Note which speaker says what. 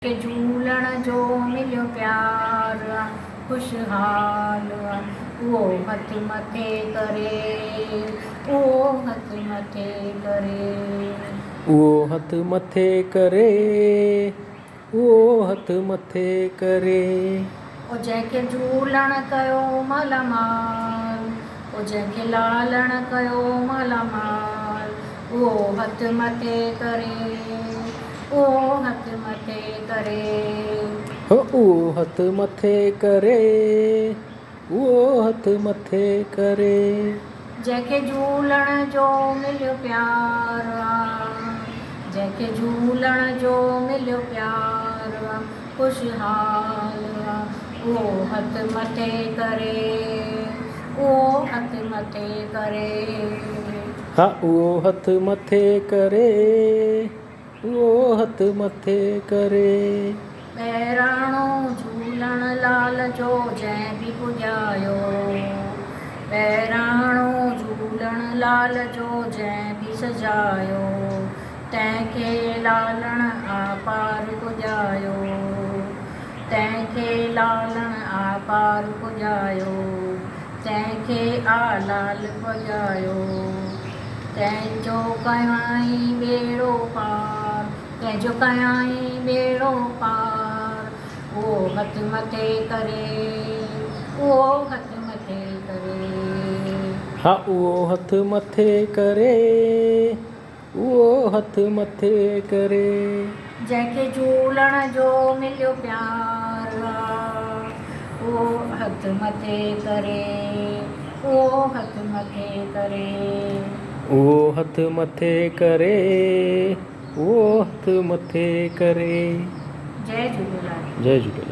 Speaker 1: کي جهولڻ جو مليو پيار آ، خوشحال آ، اهو هٿ مٿي ڪري، اهو هٿ مٿي ڪري.
Speaker 2: اهو هٿ مٿي ڪري، اهو هٿ مٿي ڪري.
Speaker 1: او جنهن کي جهولڻ ڪيو مالا مال، او جنهن کي لالڻ ڪيو مالا مال، اهو هٿ مٿي ڪري، اهو هٿ مٿي ڪري.
Speaker 2: هو اهو هٿ مٿي ڪري، اهو هٿ مٿي ڪري.
Speaker 1: جنهن کي جهولڻ جو مليو پيار آ، جنهن کي جهولڻ جو مليو پيار آ، خوشحال آ، اهو هٿ مٿي ڪري، اهو هٿ مٿي ڪري.
Speaker 2: ها اهو هٿ مٿي ڪري، اهو هٿ مٿي ڪري.
Speaker 1: بهراڻو جهولڻ لال جو جنهن به پڄايو، بهراڻو جهولڻ لال جو جنهن به سجايو، تنهن کي لالڻ آپار پڄايو، تنهن کي لالڻ آپار پڄايو، تنهن کي آ لال پڄايو، تنهن جو ڪيائين ٻيڙو پار، تنهن جو ڪيائين ٻيڙو پار، اهو هٿ مٿي ڪري، اهو هٿ مٿي ڪري.
Speaker 2: ها اهو هٿ مٿي ڪري، اهو هٿ مٿي ڪري.
Speaker 1: جنهن کي جهولڻ جو مليو پيار آ، اهو هٿ مٿي ڪري، اهو هٿ مٿي ڪري.
Speaker 2: اهو هٿ مٿي ڪري، اهو هٿ مٿي ڪري.
Speaker 1: جئي جهوليلال.
Speaker 2: جئي جهوليلال.